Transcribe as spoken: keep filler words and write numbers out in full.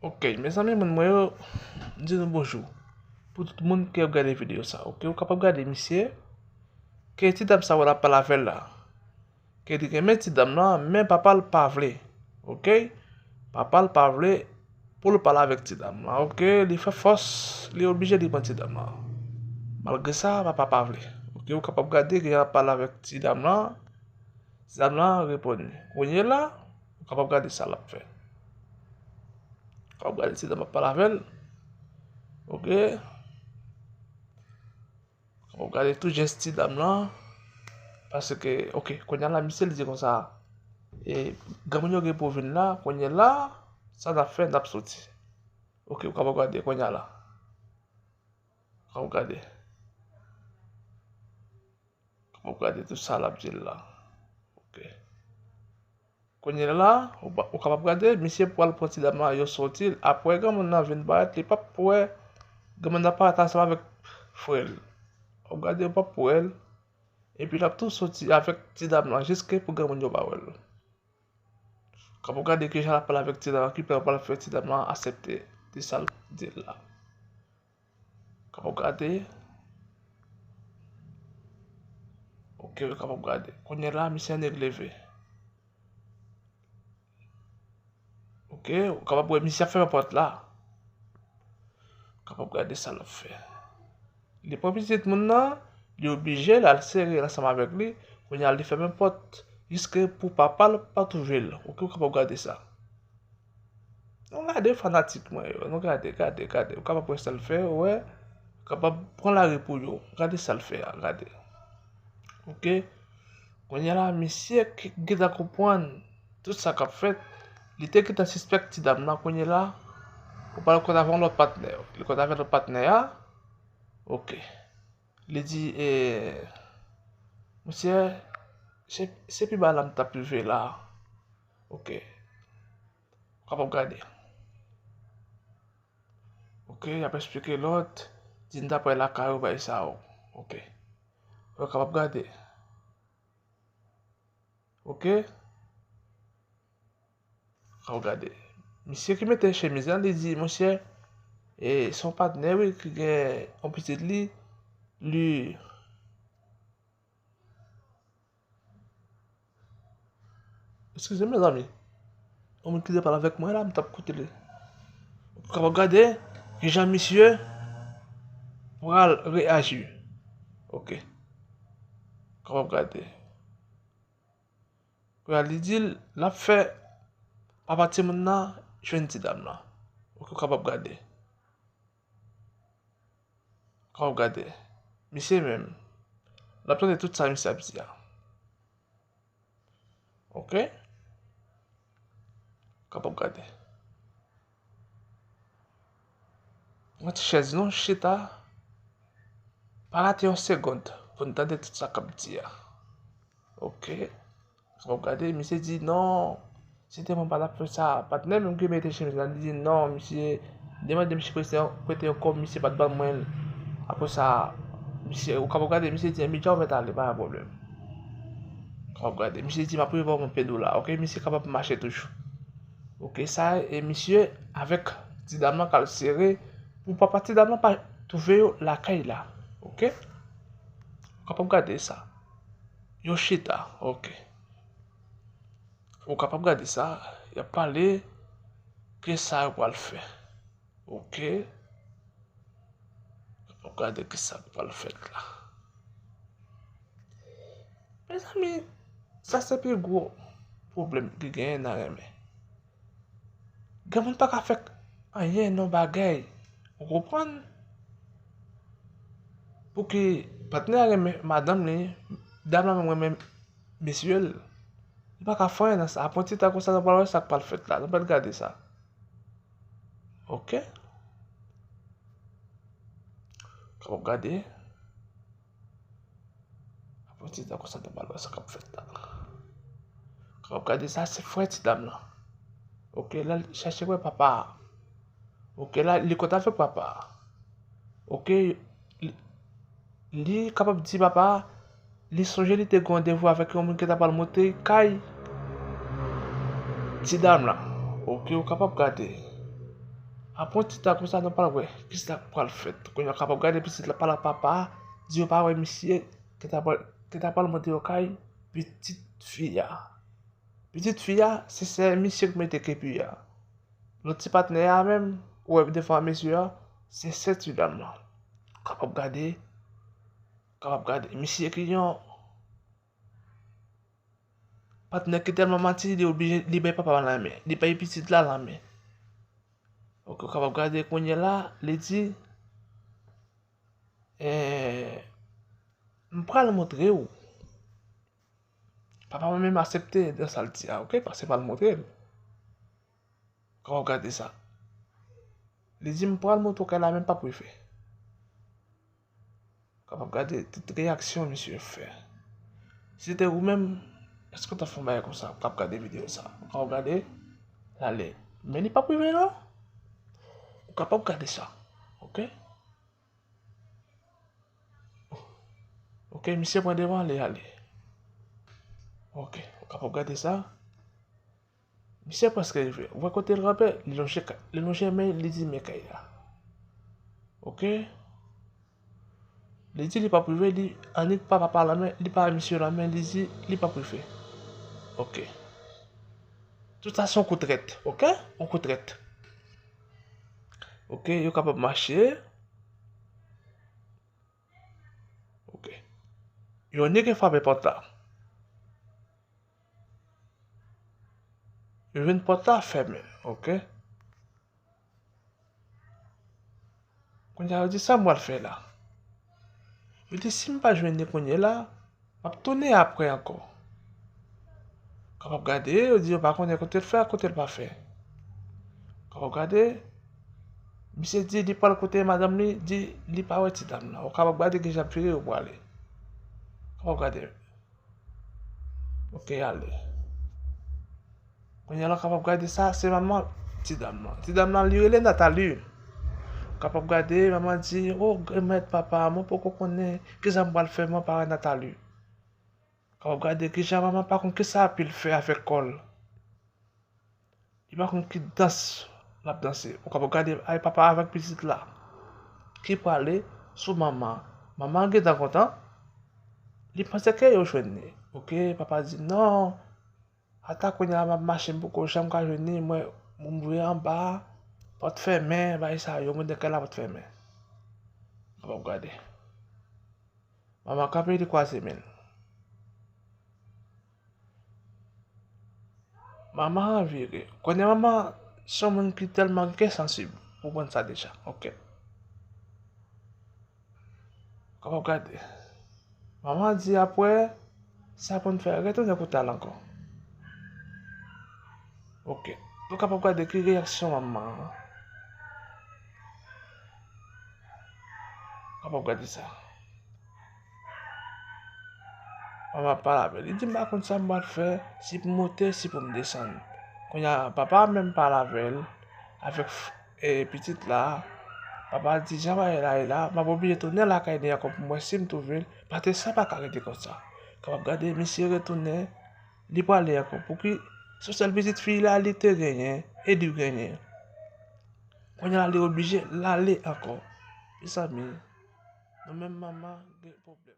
Ok, mezanmi, moun mwen yo, m di nou bonjou. Pou tout moun ki ap gade videyo sa, ok, ou kapab gade misye, ke ti dam sa w ap pale avè l la, ke li renmen ti dam lan, men papa l pa vle, ok? Papa l pa vle pou l pale avèk ti dam lan, ok? Li fè fòs, li oblije li pran ti dam lan. Malgre sa, papa pa vle, ok? Ou kapab gade ke l ap pale avèk ti dam lan, ti dam lan reponn li. Kounye la, ou kapab gade sa l ap fè. Ou kapab gade ti dam ap pale avè l, ok? Ou gade tout jès ti dam lan. Paske, ok, kounye a la, misye li di konsa, e, granmoun yo gen pou vin la, kounye la, sa n ap fè, n ap soti. Ok, ou kapab gade kounye a la. Ou kapab gade. Ou kapab gade tout sa l ap di l la. Ok. Kounye a la, ou pa, ou kapab gade, misye pral pran ti dam lan, yo soti, apre granmoun nan vin parèt, li p ap wè granmoun nan parèt ansanm avèk frè l. W ap gade, ou p ap wè l, epi l ap tou soti avèk ti dam lan, jiske pou granmoun yo pa wè l. Kapab gade kijan l ap pale avèk ti dam lan, ki plan l pral fè ti dam lan aksepte de sa l di l la. Kapab gade. Ok, ou kapab gade. Kounye a la, misye annik leve. Ok, ou kapab wè misye ap fèmen pòt la. Ou kapab gade sa l ap fè. Li pran pitit moun nan, li oblije l al sere l ansanm avèk li. Kounye a, li fèmen pòt jiske pou papa l pa twouve l. Ok, ou kapab gade sa. Nou gade fanatik mwen yo, nou gade, gade, gade. Ou kapab wè sa l fè, ou wè. Ou kapab pran lari pou yo. Gade sa l fè a, gade. Ok. Kounye a la, misye ki gentan konprann tout sa k ap fèt. Li te gentan sispèk ti dam nan, kounye a la, ou pral konn avè yon lòt patnè. Li konn avè lòt patnè a. Ok. Li di, e, mesye, se, se pi ba la m t ap rive la. Ok. Ou kapab gade. Ok, y ap eksplike lòt, di n t ap pral lakay ou, bagay sa yo. Ok. Ou kapab gade. Ok. Ou kapab gade. Misye ki mete chemiz lan, li di, mesye, e, se yon patnè, wi, ki gen yon pitit li, li, Eskize m, mezanmi. Yon moun ki te pale avèk mwen la, m t ap koute li. Ou kapab gade kijan misye pral reyaji. Ok. Ou kapab gade. Kounye a, li di l, l ap fè papa timoun nan jwenn ti dam lan. Ok, ou kapab gade. Kan w gade, misye menm, l ap tande tout sa misye ap di a. Ok? Kapab gade. Yon ti chèz non, chita. Pa rate yon segond pou n tande tout sa k ap di a. Ok. Sa w ap gade, misye di, "Non, se te mwen pa t ap fè sa." Patnè menm ki mete chemiz la, li di, "Non, misye, demande misye prete yon, prete yon kòb, misye pa t ban mwen l." Apre sa, misye, ou kapab gade, misye di, "Enbidja, ou mèt ale, pa gen pwoblèm." Ou kapab gade, misye di, "M ap rive ba w mwen ped ou la, ok?" Misye kapab mache toujou. Ok, sa, e misye avèk ti dam lan k al sere pou papa ti dam lan pa twouve yo lakay la. Ok? Ou kapab gade sa. Yo chita, ok. Ou kapab gade sa, y ap pale, ki sa yo pral fè. Ok. Ou kapab gade ki sa k pral fèt la. Mezanmi, sa se pi gwo pwoblèm ki genyen nan renmen. Gen moun pa ka fè anyen nan bagay. Ou konprann? Pouki patnè a renmen madanm li, dam la menm renmen mesye l. Li pa ka fè anyen nan sa. Apre yon ti tan konsa, nou pral wè sa k pral fèt la. Nou pral gade sa. Ok? Kapab gade. Apre ti tan konsa, nou pral wè sa k ap fèt la. Kapab gade sa, se frè ti dam lan. Ok, la, li chèche wè papa a. Ok, la, li konn avèk papa a. Ok, li, li kapab di papa a, li sonje li te gen randevou avèk yon moun ki ta pral monte kay ti dam lan. Ok, ou kapab gade. Apre yon ti tan konsa, nou pral wè kisa k pral fèt. Kounye a, w kapab gade pitit la pale ak papa a, di yo pa wè misye, ki ta pral, ki ta pral monte yo kay pitit fi a. Pitit fi a, se sè misye k mete kepi a. Lòt ti patnè a menm, ou wè devan mesye a, se sè ti dam lan. Ou kapab gade, ou kapab gade. Misye ki yon patnè ki tèlman mati, li oblije, li bay papa a lanmen, li bay pitit la lanmen. Ok, ou kapab gade kounye a la, li di, eh, m pral montre w. Papa mwen menm aksepte nan sa l di a, ok? Paske pral montre l. Kòman w gade sa? Li di, m pral montre w kay la, men m p ap rive. Kapab gade tout reyaksyon misye fè. Si se te ou menm, èske w t ap fè yon bagay konsa? Ou kapab gade videyo sa. Ou kapab gade, l ale. Men li p ap rive non. Ou kapab gade sa. Ok? Ok, misye pran devan, li ale. Ok, ou kapab gade sa. Misye prèske rive. Ou wè kote l ranpe, li lonje ka-, li lonje men, li di men kay la. Ok? Li di li p ap rive, li annik pa papa lanmen, li pa misye lanmen, li di li p ap rive. Ok. Tout sa se yon kou trèt, ok? Yon kou trèt. Ok, yo kapab mache. Ok. Yo annik frape pòt la. Yo jwenn pòt la fèmen, ok? Kounye a, yo di, sa m pral fè la? Yo di, si m pa jwenn li kounye la, m ap tounen apre ankò. Kapab gade, yo di, yo pa konnen kote l fè ak kote l pa fè. Kapab gade, misye di, li pral kote madanm li, di, li pa wè ti dam nan. Ou kapab gade ki jan l ap vire, yo prale. Kapab gade. Ok, ale. Kounye a la, w kapab gade sa, se manman ti dam nan. Ti dam nan, li rele Nathalie. W kapab gade, manman di, o, granmèt papa, mwen poko konnen kisa m pral fè, mwen pa wè Nathalie. W kapab gade kijan manman pa konn kisa pou l fè avèk kò l. Li pa konn ki dans l ap danse. Ou kapab gade ay papa avèk pitit la ki prale sou manman. Manman gentan kontan. Li panse ke yo jwenn li. Ok, papa di, non. Ata kounye a m ap mache, m poko janm ka jwenn li. Mwen, m rive anba, pòt fèmen, bagay sa yo, mwen nan kay la, pòt fèmen. Ou kapab gade. Manman kanpe, li kwaze men l. Manman an vire. Konnen manman se yon moun ki tèlman gen sansib. Ou konprann sa deja. Ok. Kapab gade. Manman an di apre, sa pou n fè, retounen kote l ankò. Ok. Nou kapab gade ki reyaksyon manman an. Kapab gade sa. Manman pale avè l. Li di, m pa konn sa m pral fè, si pou m monte, si pou m desann. Kounye a, papa a menm pale avè l, avèk f-, e, pitit la. Papa a di, jan bagay la ye la, m ap oblije tounen lakay li ankò pou m wè si m twouve l, paske sa pa ka rete konsa. Kapab gade, misye retounen, li prale ankò. Pouki? Se sèl pitit fi la li te genyen, e li genyen. Kounye a la, li oblije l ale ankò. Mezanmi, nou menm manman gen pwoblèm.